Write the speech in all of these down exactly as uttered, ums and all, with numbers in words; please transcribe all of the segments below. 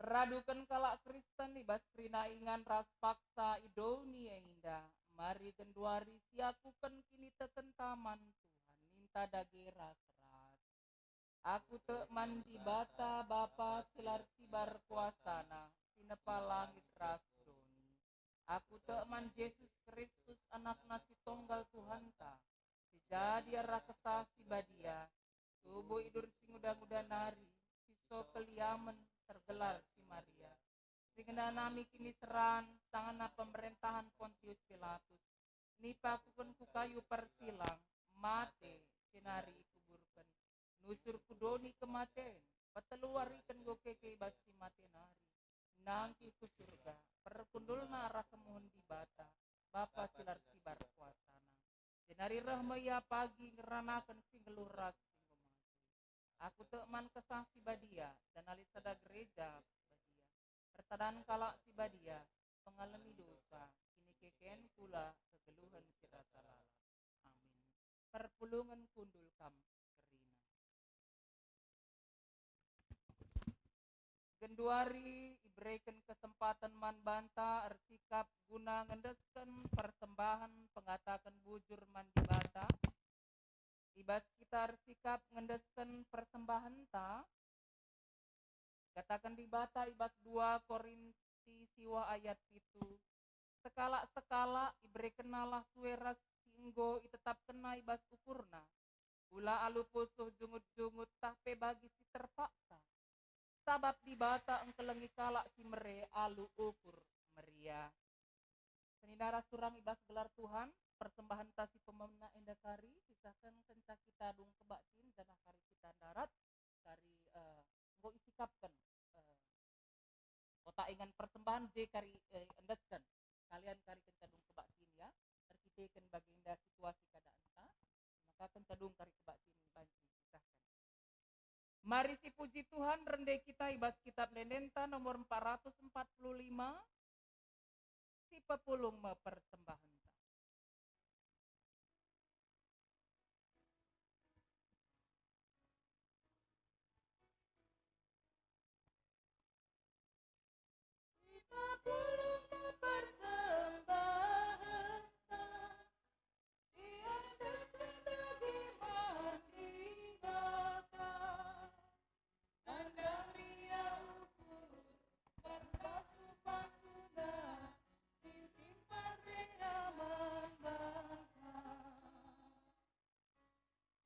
Raduken kalak Kristen i bas kerina ingan ras paksa i doni enda, mari genduari siakuken kinitekenta man Tuhan, ninta dage ras-ras. Aku tek man Dibata Bapa si la ersibar kuasana, si nepa langit ras doni. Aku tek man Jesus Kristus, AnakNa si Tonggal Tuhanta, si jadi arah Kesah Si Badia, tubuh idur si nguda-nguda nari, si so keliamen, tergelar si Maria, si ngenanami kiniseran, sangana pemerentahen Pontius Pilatus, nipakuken ku kayu persilang, mate, jenari ikuburken, nusur ku doni kematen, petelu wariken enggo keke i bas si mate nari, nangkih ku Surga, perkundulna arah kemuhen Dibata, Bapa si la ersibar kuasana. Jenari reh me Ia pagi ngeranaken si nggeluh ras si enggo mate. Aku tek man Kesah Si Badia, janah lit sada gereja si badia, persadan kalak si badia, pengalemi dosa, kinikeken kula kegeluhen si rasa lalap. Amin. Perpulungen kundul kam kerina. Genduari ibereken kesempaten man banta ersikap guna ngendesken persembahen pengataken bujur man Dibata. I bas kita ersikap ngendesken persembahenta, kataken Dibata i bas dua Korinti siwah ayat pitu, "Sekalak-sekalak iberekennalah sue ras si enggo itetapkenna i bas ukurna, ula alu pusuh jungut-jungut tah pe bagi si terpaksa. Sabap Dibata engkelengi kalak si mere alu ukur meriah." Senina ras turang i bas gelar Tuhan, persembahenta si pemena enda kari sisahken kenca kita dung kebaktin janah kari kita ndarat, kari, eh, enggo isikapken, eh, otak ingan persembahen je kari, eh, endesken. Kalian kari kenca dung kebaktin, ya, erkiteken bagenda situasi keadaanta, maka kenca dung kari kebaktin banci isisahken. Mari sipuji Tuhan, rende kita i bas Kitab Ende-Endenta nomor empat ratus empat puluh lima, sipepulung me persembahenta. Sipepulung me persembahenta, si endesken dage man Dibata. Tanda meriah ukur perpasu-pasuna, si simpar denga man banta.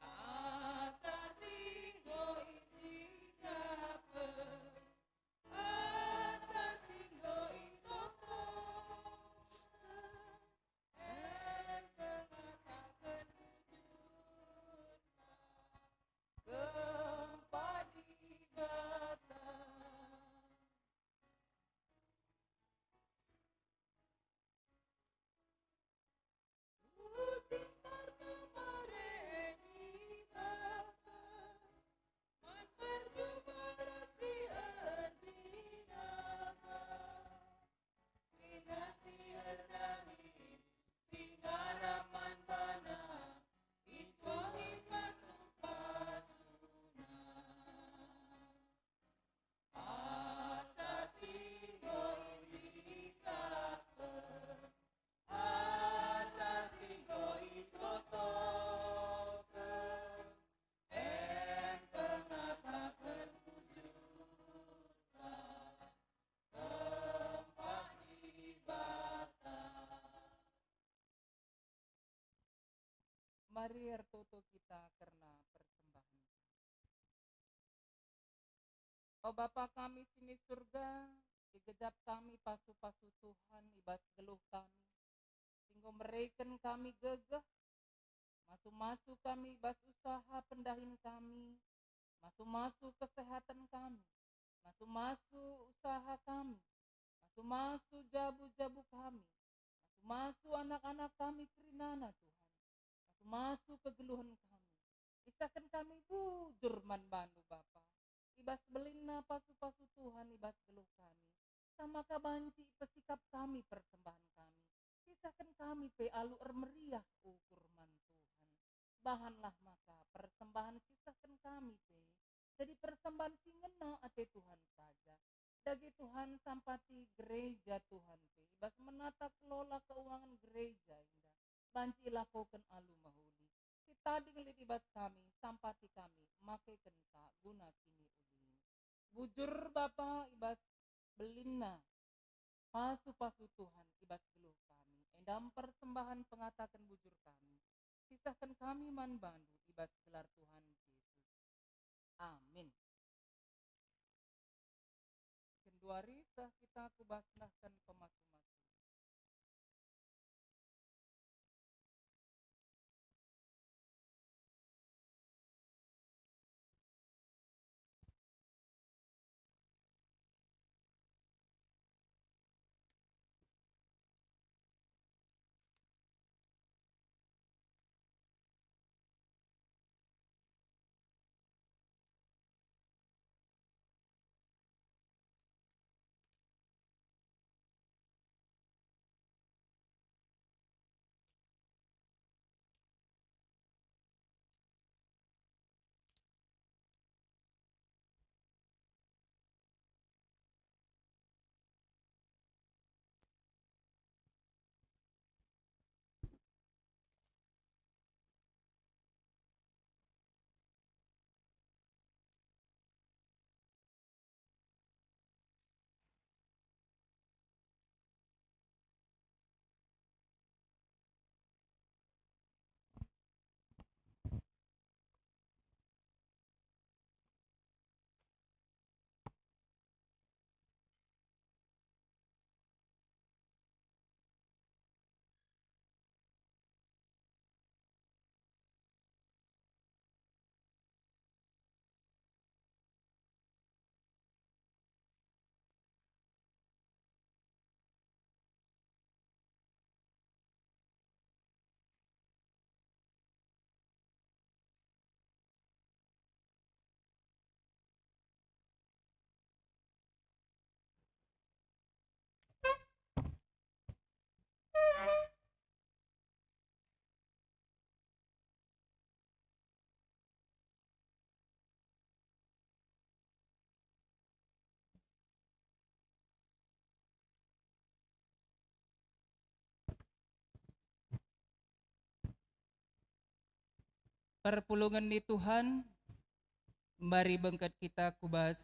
Asa si enggo isikapken, asa si enggo itotoken, en pengataken bujurta kempak Dibata. Luhur si ntar kemare Dibata, man perjumpa ras si erbinaga. Kerina si erdahin, si ngarap man baNa, enggo ipasu-pasuNa. Asa si enggo isikapken, asa si enggo itotoken, en pengataken bujurta kempak Dibata. Mari ertoto kita kerna persembahen. O Bapa kami si ni Surga, igejap kami pasu-pasu Tuhan i bas geluh kami, si enggo mereken kami gegeh, masu-masu kami i bas usaha pendahin kami, masu-masu kesehatan kami, masu-masu usaha kami, masu-masu jabu-jabu kami, masu-masu anak-anak kami kerinana, Tuhan, masu-masu kegeluhen kami. Isahken kami bujur man baNdu, Bapa, i bas belinna pasu-pasu Tuhan i bas geluh kami, samaka banci ipesikap kami persembahen kami. Isahken kami pe alu ermeriah ukur man Tuhan. Bahanlah maka persembahen si isahken kami pe jadi persembahen si ngena ate Tuhan saja, Dage Tuhan, sampati gereja Tuhan pe, i bas menata kelola keuangen gereja enda, banci ilakoken alu mehuli. Si tading lit i bas kami, sampati kami, makeken ka guna kiniulin. Bujur Bapa i bas belinna pasu-pasu Tuhan i bas geluh kami, enda persembahen pengataken bujur kami, sisahken kami man bandu i bas gelar Tuhan Jesus. Amin. Genduari seh kita ku bas nehken pemasu-masu. Perpulungen ni Tuhan, mari bengket kita ku bas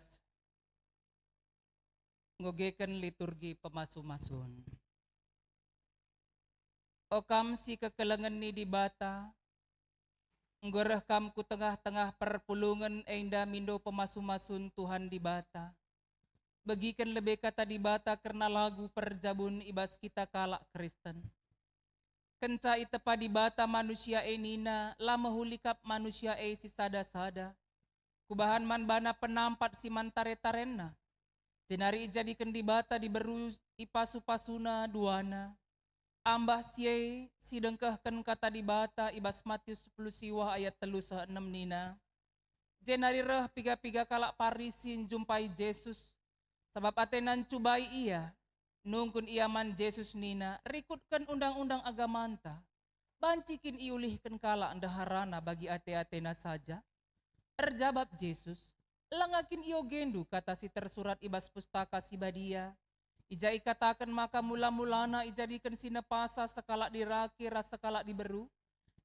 ngogeken liturgi pemasu-masun. O kam si kekelengen ni Dibata, enggo reh kam ku tengah-tengah perpulungen enda mindo pemasu-masun Tuhan Dibata. Begiken lebe Kata Dibata kerna lagu perjabun i bas kita kalak Kristen. Kenca itepa Dibata manusia e nina, la mehuli kap manusia e si sada-sada. Kubahan man bana penampat si man tare-tarenna. Jenari ijadiken Dibata diberu i pasu-pasuna duana. Ambah si e, si dengkehken Kata Dibata i bas Matius sepuluh siwah ayat telu seh enem nina, jenari reh piga-piga kalak Parisi njumpai Jesus, sabap atena ncubai Ia. Nungkun ia man Jesus nina, "Rikutken undang-undang agamanta, banci kin iulihken kalak ndeharana bagi ate-atena saja?" Erjabap Jesus, "Langa kin iogendu kata si tersurat i bas Pustaka Si Badia, i ja ikataken maka mula-mulana ijadiken si nepasa sekalak dilaki ras sekalak diberu?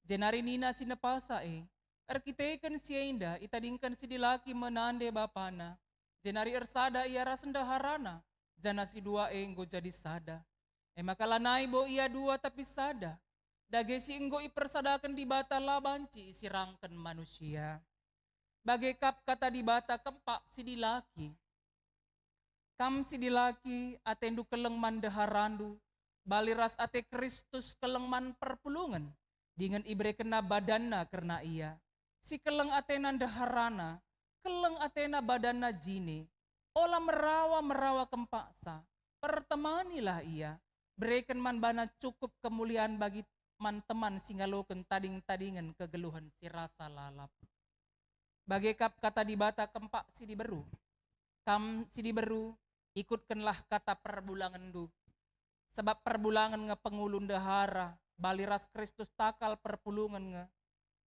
Jenari nina si nepasa e, 'Erkiteken si enda itadingken si dilaki me nande bapana, jenari ersada ia ras ndeharana, janah si dua e enggo jadi sada.' E maka lanai bo ia dua tapi sada. Dage si enggo ipersadaken Dibata la banci isirangken manusia." Bage kap Kata Dibata kempak si dilaki. Kam si dilaki, atendu keleng man ndeharandu, bali ras ate Kristus keleng man perpulungen, dingen iberekenNa badanNa kerna ia. Si keleng atena ndeharana, keleng atena badanna jine. Ola merawa-merawa kempaksa, pertemanilah ia, bereken man bana cukup kemulian bagi man teman si ngaloken tading-tadingen kegeluhen si rasa lalap. Bage kap Kata Dibata kempak si diberu. Kam si diberu, ikutkenlah kata perbulangenndu. Sabap perbulangen nge pengulu ndehara, bali ras Kristus takal perpulungen nge.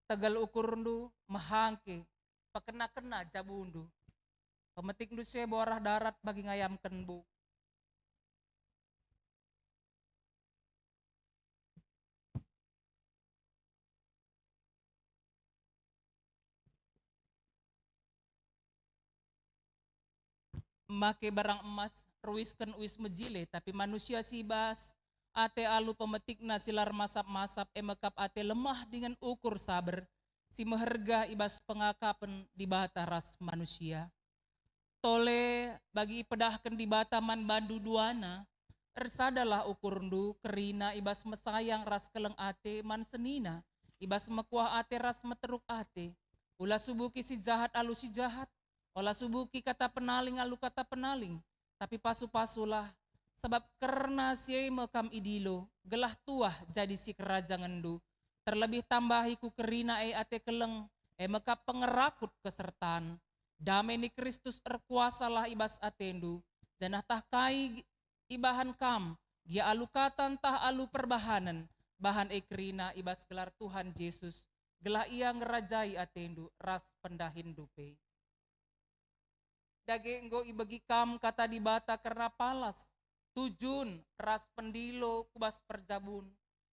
Tegel ukurndu, mehangke, pekena-kena jabundu. Pemetikndu si ebo arah darat bagi ngayamken buk. Make barang emas, ruisken uis mejile, tapi manusia si bas ate alu pemetikna si la ermasap-masap, e mekap ate lemah dingen ukur saber, si meherga i bas pengakapen Dibata ras manusia. Tole bagi ipedahken Dibata man bandu duana, ersadalah ukurndu kerina i bas mesayang ras keleng ate man senina, i bas mekuah ate ras meteruk ate. Ula subuki si jahat alu si jahat, ola subuki kata penaling alu kata penaling, tapi pasu-pasulah, sabap kerna si e me kam idilo, gelah tuah jadi sikerajangenndu. Terlebih tambahi ku kerina e ate keleng, e mekap pengerakut kesertan. Dame ni Kristus erkuasalah i bas atendu, janah tah kai ibahan kam, gia alu kata ntah alu perbahanen, bahan e kerina i bas gelar Tuhan Jesus, gelah Ia ngerajai atendu ras pendahinndu pe. Dage enggo ibegi kam kata Dibata kerna palas, tujun, ras pendilo ku bas perjabun.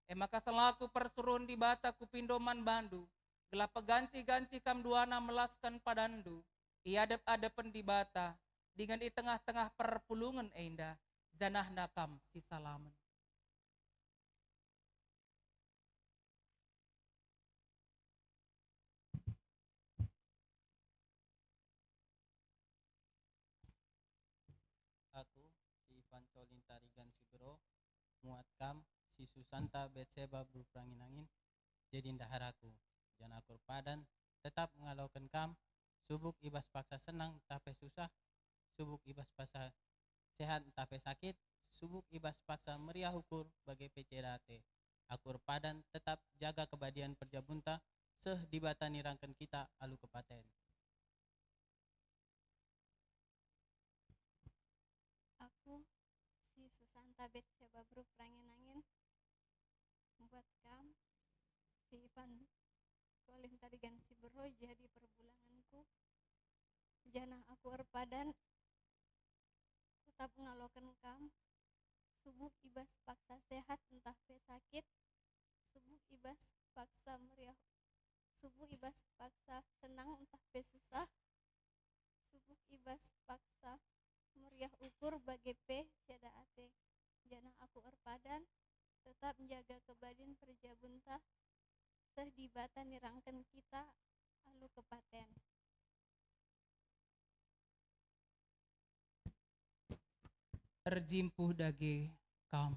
E maka selaku persuruhen Dibata kupindo man bandu, gelah peganci-ganci kam duana melasken padanndu i adep-adepen Dibata, dingen i tengah-tengah perpulungen enda, janahna kam sisalamen. Aku, si Ivan Colin Tarigan Sibero, muat kam, si Susanta Betseba Beru Perangin-angin, jadi ndahar aku, janah aku erpadan, tetap ngaloken kam, subuk i bas paksa senang ntah pe susah, subuk i bas paksa sehat ntah pe sakit, subuk i bas paksa meriah ukur bage pe ceda ate. Aku erpadan tetap jaga kebadian perjabunta, seh Dibata nirangken kita alu kepaten. Aku, si Susanta Betseba Beru Perangin-angin, buat kam, si Ivan Colin Tarigan Sibero jadi perbulangenku, janah aku erpadan tetap ngaloken kam, subuk i bas paksa sehat ntah pe sakit, subuk i bas paksa meriah, subuk i bas paksa senang ntah pe susah, subuk i bas paksa meriah ukur bage pe ceda ate, janah aku erpadan tetap njaga kebadin perjabunta, seh Dibata nirangken kita alu kepaten. Erjimpuh dage kam.